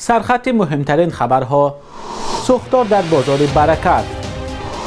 Сархати муҳимтарин хабарҳо: сӯхтор дар бозори Баракат.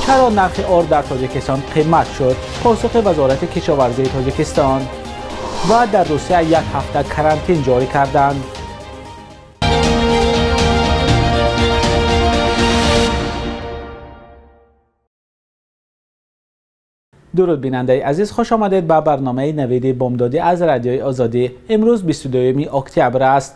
Чаро нархи орд дар Тоҷикистон қимат шуд? Посухи Вазорати кишоварзии Тоҷикистон. Ва дар Русия як ҳафта карантин ҷорӣ карданд. Дуруд бинандаи азиз, хуш омадед ба барномаи навиди бомдодӣ аз Радиои Озодӣ. Имрӯз 22 октябр аст.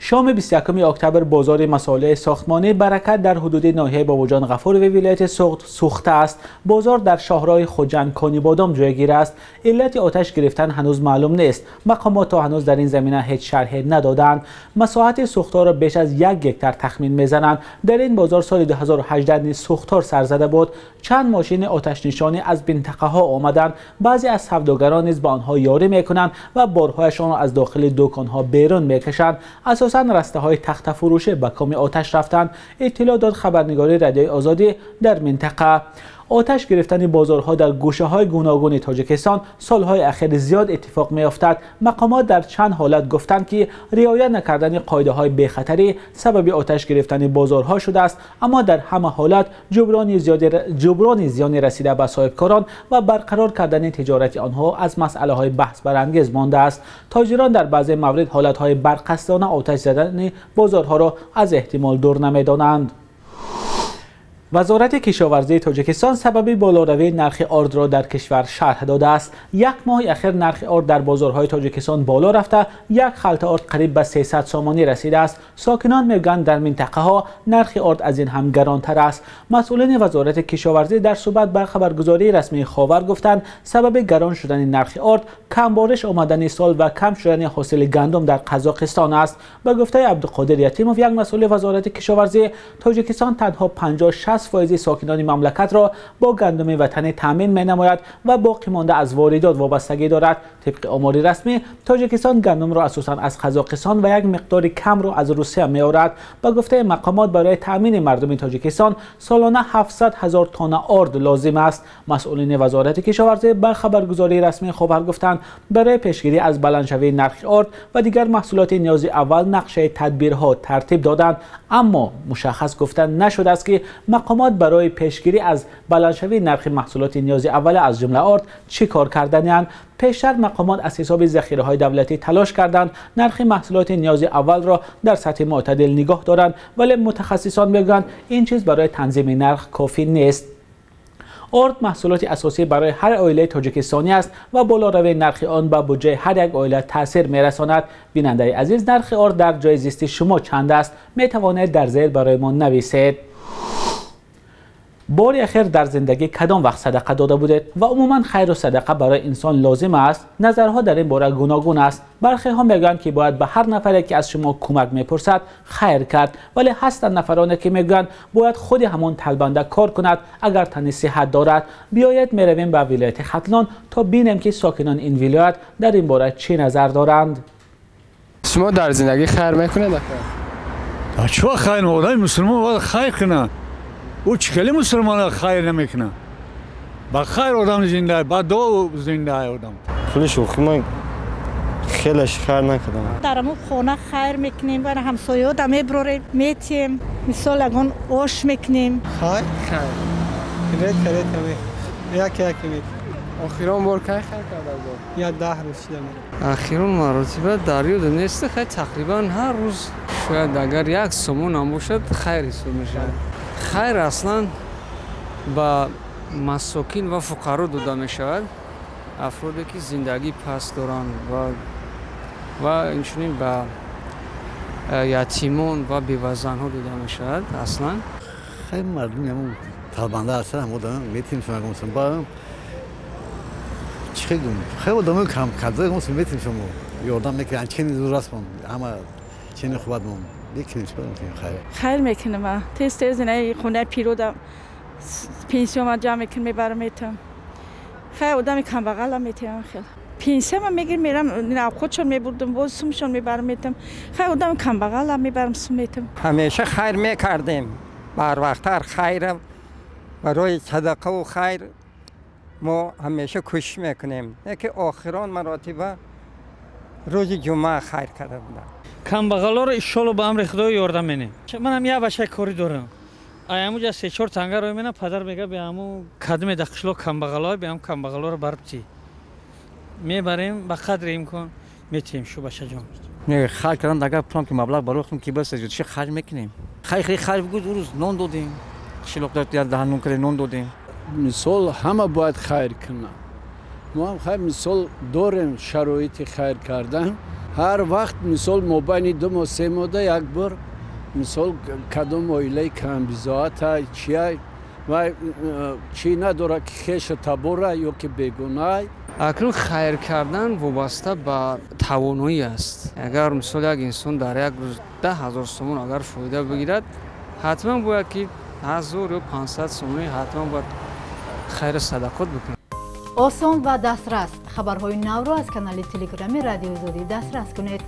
Шоми 21 октябр бозори масолеҳи сохтмонии Баракат дар ҳудуди ноҳияи Бобоҷон Ғафурови вилояти Суғд сӯхта аст. Бозор дар шоҳроҳи Хуҷанд Конибодом ҷойгир аст. Иллати оташ гирифтан ҳанӯз маълум нест. Мақомот то ҳанӯз дар ин замина ҳеҷ шарҳе надоданд. Масоҳати сӯхторро беш аз 1 гектар тахмин мезананд. Дар ин бозор соли 2018 низ сӯхтор сар зада буд. Чанд мошини оташнишонӣ аз минтақаҳо омаданд. Баъзе аз савдогарон низ ба онҳо ёрӣ мекунанд ва борҳояшонро аз дохили дуконҳо берун мекашанд. Асосан растаҳои тахтафурӯшӣ ба коми оташ рафтанд. Иттилоъ дод хабарнигори Радиои Озодӣ дар минтақа. Оташ гирифтани бозорҳо дар гӯшаҳои гуногуни Тоҷикистон солҳои ахир зиёд иттифоқ меафтад. Мақомот дар чанд ҳолат гуфтанд, ки риоя накардани қоидаҳои бехатарӣ сабаби оташ гирифтани бозорҳо шудааст, аммо дар ҳама ҳолат ҷуброни зиёни расида ба соҳибкорон ва барқарор кардани тиҷорати онҳо аз масъалаҳои баҳсбарангез мондааст. Тоҷирон дар баъзе маврид ҳолатҳои барқасдона оташ задани бозорҳоро аз эҳтимол дур намедонанд. Вазорати кишоварзии Тоҷикистон сабаби болоравии нархи ордро дар кишвар шарҳ додааст. Як моҳи ахир нархи орд дар бозорҳои Тоҷикистон боло рафта, як халта орд қариб ба 300 сомонӣ расидааст. Сокинон мегӯянд, дар минтақаҳо нархи орд аз ин ҳам гаронтар аст. Масъулини Вазорати кишоварзӣ дар суҳбат ба хабаргузории расмии Ховар гуфтанд, сабаби гарон шудани нархи орд камбориш омадани сол ва кам шудани ҳосили гандум дар Қазоқистон аст. Ба гуфтаи Абдуқодир Ятимов, як масъули Вазорати кишоварзӣ, Тоҷикистон танҳо 50-60 фоизи сокинони мамлакатро бо гандуми ватанӣ таъмин менамояд ва боқӣ монда аз воридот вобастагӣ дорад. Тибқи омори расмӣ, Тоҷикистон гандумро асосан аз Қазоқистон ва як миқдори камро аз Русия меорад. Ба гуфтаи мақомот, барои таъмини мардуми Тоҷикистон солона 700 ҳазор тонна орд лозим аст. Масъулини Вазорати кишоварзӣ ба хабаргузории расмии Ховар гуфтанд, барои пешгирӣ аз баландшавии нархи орд ва дигар маҳсулоти ниёзи аввал нақшаи тадбирҳо тартиб доданд, аммо мушаххас гуфта нашудааст, ки мақомот барои пешгирӣ аз баландшавии нархи маҳсулоти ниёзи аввала аз ҷумла орд чӣ кор карданианд. Пештар мақомот аз ҳисоби захираҳои давлатӣ талош карданд нархи маҳсулоти ниёзи аввалро дар сатҳи мӯътадил нигоҳ доранд, вале мутахассисон мегӯянд, ин чиз барои танзими нарх кофӣ нест. Орд маҳсулоти асосӣ барои ҳар оилаи тоҷикистонӣ аст ва болоравии нархи он ба буҷаи ҳар як оила таъсир мерасонад. Бинандаи азиз, нархи орд дар ҷои зисти шумо чанд аст? Метавонед дар зер барои мо нависед. Бори ахир дар зиндагӣ кадом вақт садақа дода будед ва умуман хайру садақа барои инсон лозим аст? Назарҳо дар ин бора гуногун аст. Бархеҳо мегӯянд, ки бояд ба ҳар нафаре, ки аз шумо кӯмак мепурсад, хайр кард, вале ҳастанд нафароне, ки мегӯянд бояд худи ҳамон талбанда кор кунад, агар тани сиҳат дорад. Биёед меравем ба вилояти Хатлон то бинем, ки сокинони ин вилоят дар ин бора чӣ назар доранд. Шумо дар зиндагӣ хайр мекунед? Чӣ хайр? Одами мусулмон бояд хайр кунад. Ӯ чӣ хеле мусулмонро хайр намекунад? Ба хайр одам зинда, ба дуо зинда одам. Пули шӯхӣ ман хелеш хайр накардам. Дар ҳамон хона хайр мекунем, бар ҳамсояҳо мебарорем, метием, мисол ягон ош мекунем. Хайр? Хайр. Рет рет як як мек. Охирон бор кай хайр карда буд? Я 10 рӯз шуда. Охирон маротиба дар ёдам нест, хайр тақрибан ҳар рӯз шояд агар як сомон ҳам бошад хайр ҳисоб мешавад. Хайр аслан ба масокин ва фуқаро дода мешавад, афроде ки зиндагӣ паст доранд ва инчунин ба ятимон ва бевазанҳо дода мешавад аслан. Хайр мардум ҳамон талбанда ҳастанд, ҳамон одам метим шумо ба чӣ гум? Хайр одамои кам карда метим шумо ёрдам мекунанд, чени зур аст, ҳама чени хубат мон мекунем, чӣ мекунем хайр. Хайр мекунам. Тез тез инаи хонаи пиродам пенсияма ҷамъ мекунам, мебарам метам. Хайр одами камбағалам метиҳам хел. Пенсияма мегирам, мерам авқотшон мебурдам, боз сумшон мебарам метам. Хайр одами камбағалам мебарам сум метам. Ҳамеша хайр мекардем. Барвақттар хайр барои садақаву хайр мо ҳамеша кӯшиш мекунем. Яке охирон маротиба рӯзи ҷумъа хайр карда будам. Камбағалоро иншолло ба амри Худо ёрдам менем. Манам як бачаи корӣ дорам. Ай ҳамуҷа 3-4 танга рой мена, падар мега, бе ҳаму кадме да қишлоқ камбағало, бе ҳам камбағалоро барбтӣ. Мебарем, ба қадри имкон метиҳем шу бачаҷон. Не, харҷ кардан, агар пулам ки маблағ барои худам ки бас чӣ харҷ мекунем. Хайр, хайр, харҷ буд, рӯз нон додем. Қишлоқ дар даҳан нон кардем, нон додем. Мисол, ҳама бояд хайр кунанд. Мо ҳам хайр, мисол, дорем шароити хайр кардан. Ҳар вақт, мисол, мобайни 2 моҳ, 3 моҳда як бор, мисол, кадом оилаи камбизоата чия ва чӣ надорад, ки хеша табора ё ки бегунаай. Акнун хайр кардан вобаста ба тавоноӣ аст. Агар, мисол, як инсон дар як рӯз 10 000 сомон агар фоида бигирад, ҳатман бояд ки 1500 сомонӣ ҳатман бояд хайру садақот бикунад. Осон ва дастрас: хабарҳои навро аз канали Телеграми Радиои Озодӣ дастрас кунед.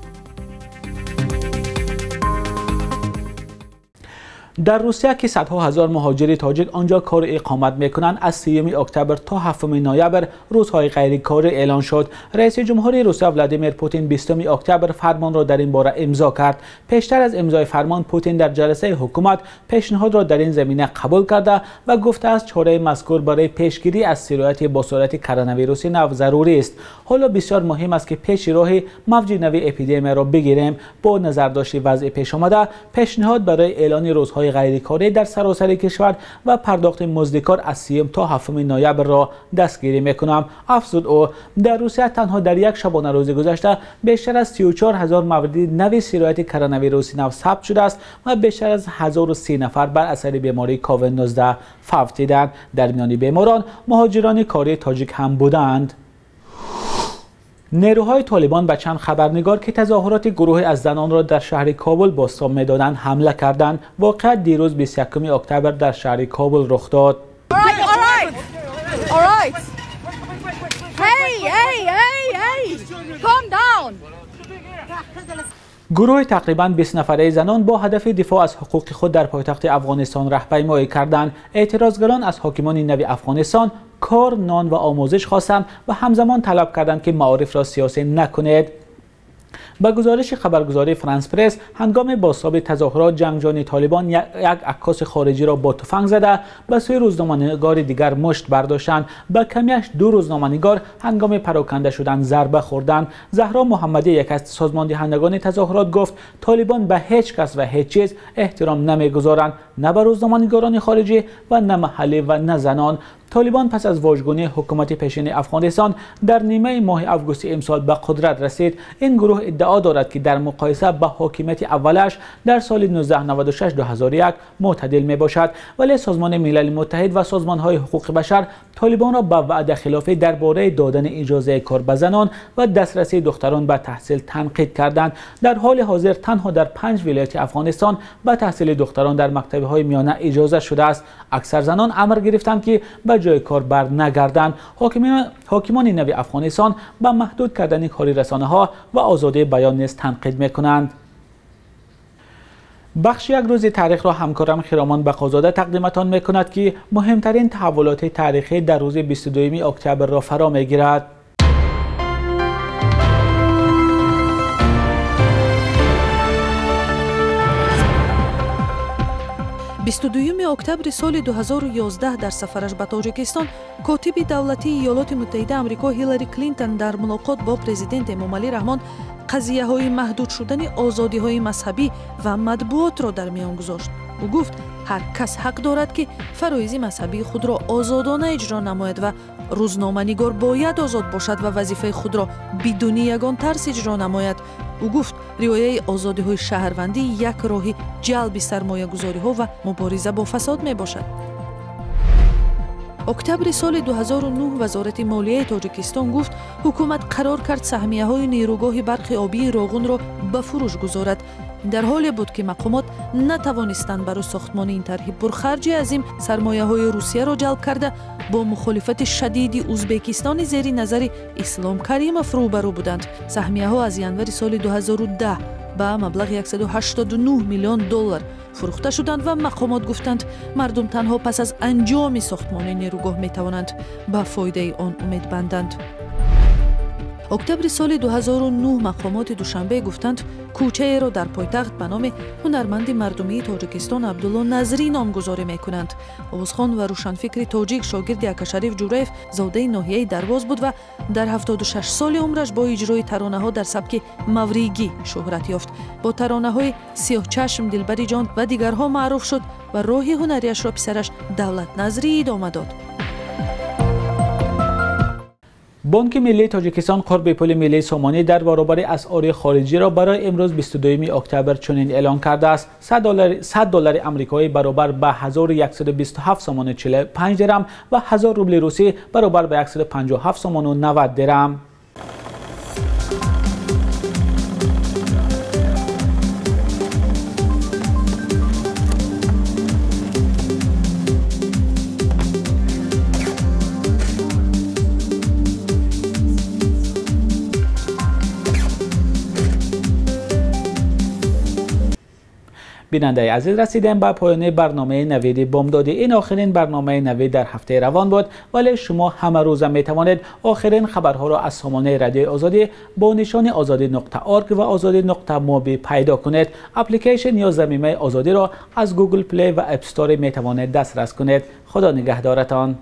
Дар Русия, ки садҳо ҳазор муҳоҷири тоҷик онҷо кору иқомат мекунанд, аз 30 октябр то 7 ноябр рӯзҳои ғайрикорӣ эълон шуд. Раиси ҷумҳури Русия Владимир Путин 20 октябр фармонро дар ин бора имзо кард. Пештар аз имзои фармон Путин дар ҷаласаи ҳукумат пешниҳодро дар ин замина қабул карда ва гуфтааст, чораи мазкур барои пешгирӣ аз сирояти босуръати коронавируси нав зарурӣ аст. Ҳоло бисёр муҳим аст, ки пеши роҳи мавҷи нави эпидемияро бигирем. Бо назардошти вазъи пешомада, пешниҳод барои эълони рӯзҳои ғайрикорӣ дар саросари кишвар ва пардохти музди кор аз 30 то 7 ноябрро дастгирӣ мекунам, афзуд ӯ. Дар Русия танҳо дар як шабонарӯзи гузашта бештар аз 34 ҳазор мавриди нави сирояти коронавируси нав сабт шудааст ва бештар аз 1030 нафар бар асари бемории ковид-19 фавтиданд. Дар миёни беморон муҳоҷирони кории тоҷик ҳам буданд. Нерӯҳои Толибон ба чанд хабарнигор, ки тазоҳуроти гурӯҳе аз занонро дар шаҳри Кобул бозтоб медоданд, ҳамла карданд. Воқеа дирӯз, 21 октябр, дар шаҳри Кобул рух дод. All right. All right. Hey, hey, hey, hey. Calm down. Гурӯҳи тақрибан 20 нафараи занон бо ҳадафи дифоъ аз ҳуқуқи худ дар пойтахти Афғонистон раҳпаймоӣ карданд. Эътирозгарон аз ҳокимони нави Афғонистон кор, нон ва омӯзиш хостанд ва ҳамзамон талаб карданд, ки маорифро сиёсӣ накунед. Ба гузориши хабаргузории Франс Пресс, ҳангоми бозтоби тазоҳурот ҷангҷӯёни Толибон як аккоси хориҷиро бо туфанг зада, ба сӯи рӯзноманигори дигар мушт бардоштанд. Ба камиаш ду рӯзноманигор ҳангоми пароканда шудан зарба хӯрданд. Заҳро Муҳаммадӣ, яке аз созмондиҳандагони тазоҳурот, гуфт, Толибон ба ҳеҷ кас ва ҳеҷ чиз эҳтиром намегузоранд, на ба рӯзноманигорони хориҷӣ ва на маҳаллӣ ва на занон. Толибон пас аз вожгунии ҳукумати пешини Афғонистон дар нимаи моҳи августи имсол ба қудрат расид. Ин гурӯҳ иддао дорад, ки дар муқоиса ба ҳокимияти аввалаш дар соли 1996-2001 мӯътадил мебошад, вале Созмони Милали Муттаҳид ва созмонҳои ҳуқуқи башар Толибонро ба ваъдахилофӣ дар бораи додани иҷозаи кор ба занон ва дастрасии духтарон ба таҳсил танқид карданд. Дар ҳоли ҳозир танҳо дар панҷ вилояти Афғонистон ба таҳсили духтарон дар мактабҳои миёна иҷоза шудааст. Аксар занон амр гирифтанд, ки ба ҷои кор бар нагарданд. Ҳокимони нави Афғонистон ба маҳдуд кардани кори расонаҳо ва озодии баён низ танқид мекунанд. Бахши як рӯзи таърихро ҳамкорам Хиромон Бақозода тақдиматон мекунад, ки муҳимтарин таҳаввулоти таърихӣ дар рӯзи 22 октябрро фаро мегирад. 22 октябри соли 2011 дар сафараш ба Тоҷикистон котиби давлатии Иёлоти Муттаҳида Амрико Ҳиллари Клинтон дар мулоқот бо президент Эмомалӣ Раҳмон қазияҳои маҳдуд шудани озодиҳои мазҳабӣ ва матбуотро дар миён гузошт. Ӯ гуфт, ҳар кас ҳақ дорад, ки фароизи мазҳабии худро озодона иҷро намояд ва рӯзноманигор бояд озод бошад ва вазифаи худро бидуни ягон тарс иҷро намояд. Ӯ гуфт, риояи озодиҳои шаҳрвандӣ як роҳи ҷалби сармоягузориҳо ва мубориза бо фасод мебошад. Октябри соли 2009 Вазорати молияи Тоҷикистон гуфт, ҳукумат қарор кард саҳмияҳои нерӯгоҳи барқи обии Роғунро ба фурӯш гузорад. Дар ҳоле буд, ки мақомот натавонистанд барои сохтмони ин тарҳи пурхарҷи азим сармояҳои Русияро ҷалб карда, бо мухолифати шадиди Узбекистони зери назари Ислом Каримов рӯбарӯ буданд. Саҳмияҳо аз январи соли 2010 ба маблағи 189 миллион доллар фурӯхта шуданд ва мақомот гуфтанд, мардум танҳо пас аз анҷоми сохтмони нерӯгоҳ метавонанд ба фоидаи он умед банданд. Октябри соли 2009 мақомоти Душанбе гуфтанд, кӯчаеро дар пойтахт ба номи ҳунарманди мардумии Тоҷикистон Абдулло Назрӣ номгузорӣ мекунанд. Овозхон ва рӯшанфикри тоҷик, шогирди Акашариф Ҷураев, зодаи ноҳияи Дарвоз буд ва дар 76 соли умраш бо иҷрои таронаҳо дар сабки мавригӣ шӯҳрат ёфт. Бо таронаҳои Сиёҳчашм, Дилбари ҷон ва дигарҳо маъруф шуд ва роҳи ҳунарияшро писараш Давлат Назрӣ идома дод. Бонки миллии Тоҷикистон қурби пули миллии сомонӣ дар баробари асъори хориҷиро барои имрӯз 22 октябр чунин эълон кардааст: 100 доллари амрикоӣ баробар ба 1127 сомону 45 дирам ва 1000 рубли русӣ баробар ба 157 сомону 90 дирам. Бинандаи азиз, расидем ба поёни барномаи Навиди Бомдодӣ. Ин охирин барномаи Навид дар ҳафтаи равон буд, вале шумо ҳама рӯза метавонед охирин хабарҳоро аз сомонаи Радиои Озодӣ бо нишони ozodi.org ва ozodi.mobi пайдо кунед. Апликейшн ё замимаи Озодиро аз Google Play ва App Store метавонед дастрас кунед. Худо нигаҳдоратон.